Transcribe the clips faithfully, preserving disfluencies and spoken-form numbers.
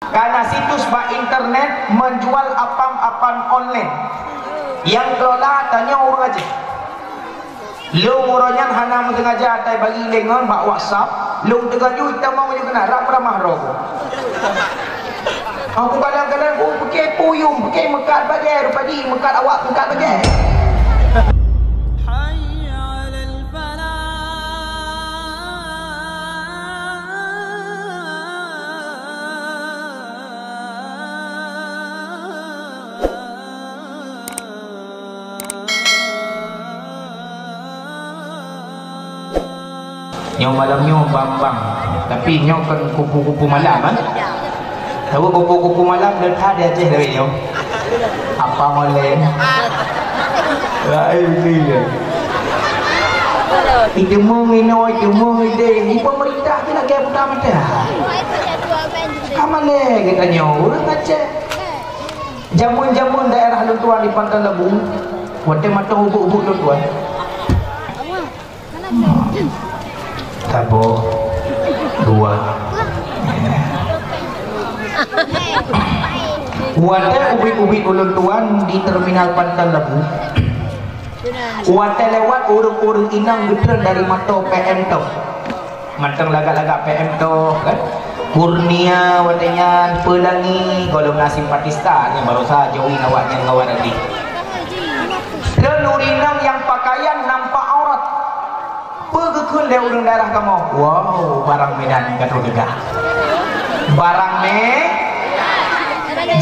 Kana situs bak internet menjual apam-apam online. Nyang kelola tanyoe ureuëng Aceh. Lôn uroe nyan hana meusengaja atai bagi lé ngon bak WhatsApp, lôn teuga jui tamong ju keunan rab ramah roh. Aku kadang-kadang ku pike puyueng, pike meukat bajée, rupa jih meukat awak, meukat bajée. Nyoe malam nyoe bang-bang. Tapi nyoe kon kupu-kupu malam, eh. Tahu kupu-kupu malam le that di Aceh dari nyoe. Apa molem? Lain dia. Itu mung ino, itu mung ide. Ini pemerintah tu lagi buta mata. Kamalé kita nyoe, ureuëng Aceh. Jameun-jameun daerah lôn tuan di Pantai Labu, watée mantong ubuk-ubuk lôn tuan. Saboh, dua. Watée ubit-ubit ulôn tuan di terminal Pantai Labu, watée lewat ureuëng-ureuëng inong geutreun dari Mato P M toh. Mantong lagak-lagak P M toh kan. Kurnia watée nyan, Pelangi, gohlom na simpatista nyang barosa join awak nyan ngon Wardi. Dan ureuëng inong nyang pakaian nampak aurat. Peue geukheun lé ureuëng daerah kamoe? Wow, barang Medan ka troh teuga. Barang me-,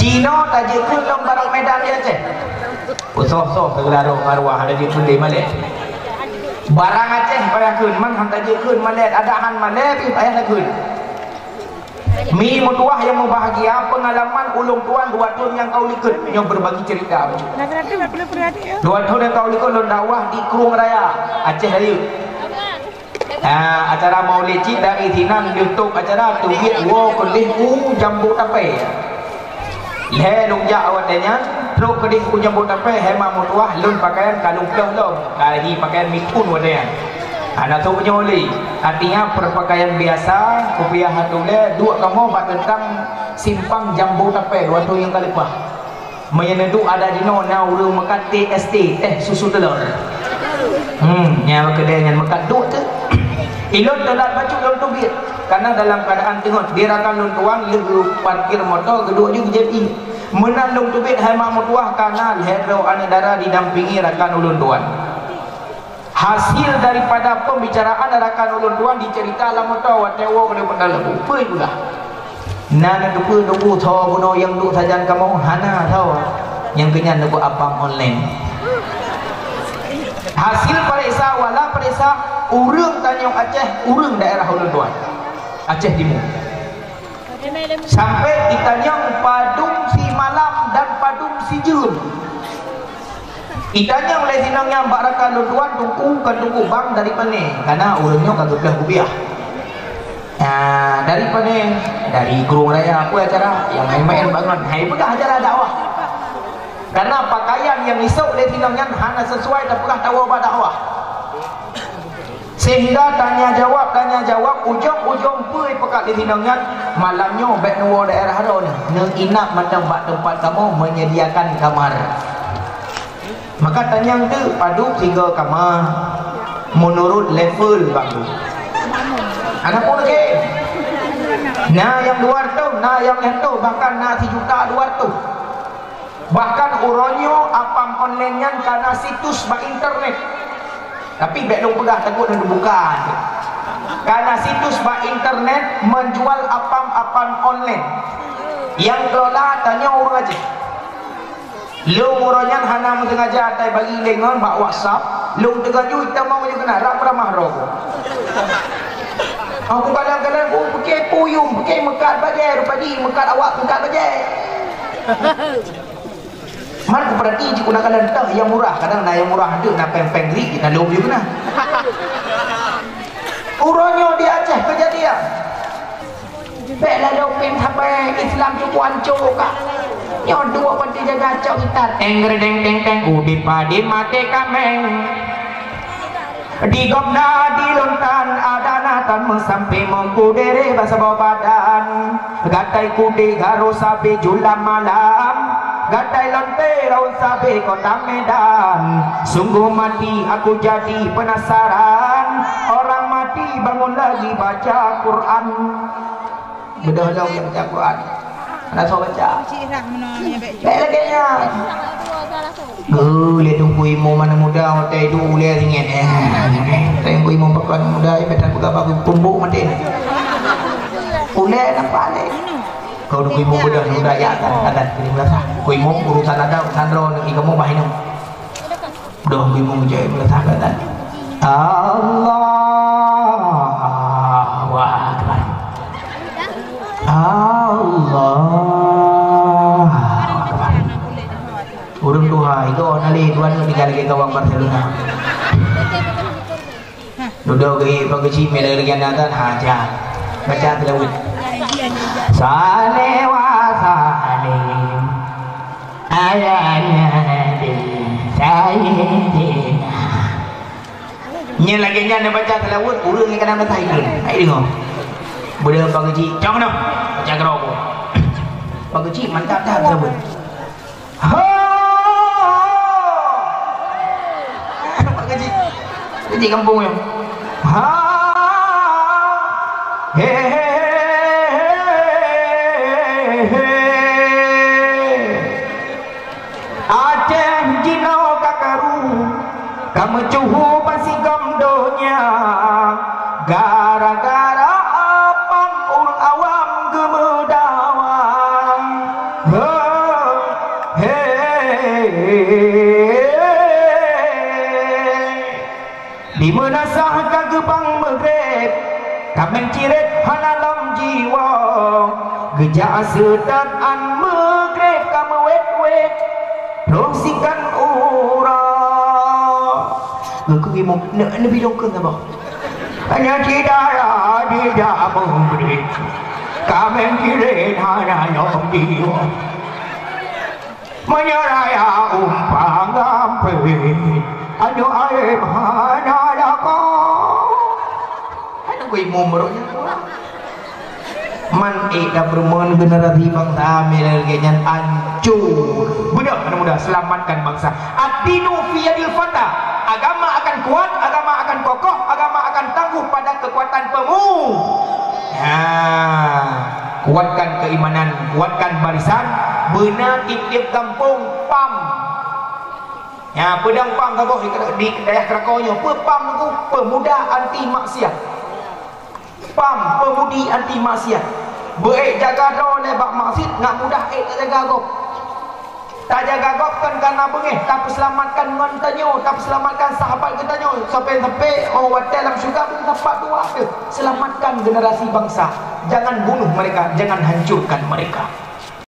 jinoe tajeuet kheun lom barang Medan di Aceh. Soh-soh segala roh maruah ada jeuet kheun lé malée. Barang Aceh payah kheun, man han tajeuet kheun malée, ada han malée pih payah takheun. Mi meutuwah nyang mubahgia, peungalaman ulôn tuan dua thon nyang ka u likot nyoe beubagi ceurita. Dua thon nyang ka u likot lôn dakwah di Krueng Raya, Aceh Rayeuk. Ah, acara Maulid cit dari sinan lheueh top acara teubiet woe keudeh u Jambo Tapé. Lhée lôn jak watée nyan, trok keudeh u Jambo Tapé, hema meutuwah lôn pakaian ka lôn ploh lom, ka hi pakaian miphun watée nyan. Hana sôk nyoe lé, artinya perpakaian biasa, kupiah hatulée, duek kamoe bak teuntang simpang Jambo Tapé dua thon nyang ka leupah. Meunyoe neuduek adat jinoe na ureuëng meukat T S T, teh susu telor. Hmm, nyang keudée nyan meukat duek teuk. Ilôn teulat bacut lôn teubiet, karena dalam keadaan teungoh di rakan lôn tuan lheueh parkir moto geuduek ju J P. Meunan lôn teubiet hai mak meutuwah kana lhée droe aneuëk dara didampingi rakan ulôn tuan. Hasil daripada pembicaraan rakan ulôn tuan dicerita lam moto watée woe ulôn peugah lagu. Peue peugah? Na neuteupeue nuku tho bunoe nyang duek sajan kamoe? Hana tho. Nyang keunyan nuku apam online. Hasil pareksa wala pareksa ureuëng tanyoe Aceh, ureuëng daerah ulôn tuan. Aceh Timu. Sampai itanyong padum simalam dan padum sijeuem. Itanyong lé sinong nyang bak rakan lôn tuan, teungku, kon teungku, bang dari pane? Karena ureuëng nyoe ka geuplah kupiah. Ah, dari pane? Dari Krueng Raya. Peue acara? Nyang main-main bangon. Hai peugah acara dakwah. Karena pakaian nyang isok lé sinong nyan hana sesuai tapeugah tawoe bak dakwah. Sehingga tanya jawab, tanya jawab, ujong-ujong peue peukat di sinong nyan, malam nyoe bék neuwoe daerah droeneuh, neuinap mantong bak teumpat kamoe menyediakan kamar. Maka tanyong teuk padub tiga kama menurut level bang tu. Ana pun lagi. Na nyang dua ratus, na nyang seratus, bahkan na sijuta dua ratus. Bahkan uroe nyoe apam online nyan kana situs bak internet. Tapi bék lôn peugah takot lôn buka. Kana situs bak internet menjual apam-apam online. Nyang kelola tanyoe ureuëng Aceh. Lôn uroe nyan hana meusengaja atai bagi lé ngon bak WhatsApp, lôn teuga jui tamong ju keunan rab ramah roh. Aku kadang-kadang ku pike puyueng, pike meukat bajée, rupa jih meukat awak, meukat bajée. Man kupeurati cit kuna kadang teuh nyang murah, kadang na nyang murah deuek na péng-péng grik, kita lom ju keunan. Uroe nyoe di Aceh keujadian. Bék lalu pin sabai Islam cukup hancô ka. Nyoe dua peuti jaga cok itat. Teng gerdeng teng teng, udeb padé maté kaméng. Di gobnyan di lôn tan ada na tan meusampé meuku dere bak saboh badan. Gatai kudé garo sabe julam malam. Gatai lonte raun sabe kota Medan. Sungguh mati aku jadi penasaran. Orang mati bangun lagi baca Quran. Beudôh lom baca Quran. Hana soe baca. Bèk lagèe nyan. Oh, lé Teungku Imum aneuk muda, watèe duek ulèe ringgit. Eh, Teungku Imum pakon muda, eh, bèk tapeugah bak peumbok maté. Ulèe nampak lé. Kau Teungku Imum beudôh muda ya, adat, adat, keuneuk meurasa. Teungku Imum urusan adat, urusan droe, neuki kamoe bah inong. Dong bingung jai meuleusah kata. Allahu Akbar. Allahu Akbar. Ureueng tuha, itu Ronaldo, tuan tinggal lagi gawang Barcelona. Dudoe geuh Pak Geuchik, mila lagi aneuk, ha, jak. Baca tilaweuet. Saleh wa salim. Ala Nabi Sayyidina. Nyan lagèe nyan neubaca seulaweuet, ureueng nyang ka na meusahi keu lôn. Hai deungoe. Beudôh Pak Geuchik, cong noh. Baca keudroe. Pak Geuchik mantap that seulaweuet. Ho! Pak Geuchik. Geuchik gampông nyoe. Ha! He, he, he, he, he, he. Aceh jinoe ka karu, ka meucuhu ban sigom donya. Gara-gara apam ureueng awam geumeudawa. He, he. Di meunasah ka geubang Maghrib, ka meuciret hana lom jiwoe. Geujak seutôt án Maghrib ka meuwét-wét, troh sikan uroe. Geukheun imum, ne-, neubi lôn kheun saboh. Hana sidara dijak Maghrib, ka meuciret hana lom jiwoe. Meunyoe raya umpang gampông, aneuk ayeuem hana lakoe. Hana ku imum baroe nyan. Man ék tapeurumoh generasi bansa milenial nyan ancô. Beudôh aneuk muda, selamatkan bangsa. Ad-dinu fi yadil fata. Agama akan kuat, agama akan kokoh, agama akan tangguh pada kekuatan pemu-, ha, kuatkan keimanan, kuatkan barisan, beuna tiep-tiep gampông pam. Ya, peudong pam saboh di, di dayah Keurakoe nyoe, peue pam Teungku? Pemuda anti maksiat. Pam, pemudi anti maksiat. Beuék jaga droe lé bak maksiat, nak mudah ék tajaga gob. Tajaga gob kon kana beungéh, tapeuseulamatkan ngon tanyoe, tapeuseulamatkan sahabat geutanyoe, sampai-sampai oh watèe lam syeuruga beuneuh sapat dua teuh. Selamatkan generasi bangsa, jangan bunuh mereka, jangan hancurkan mereka.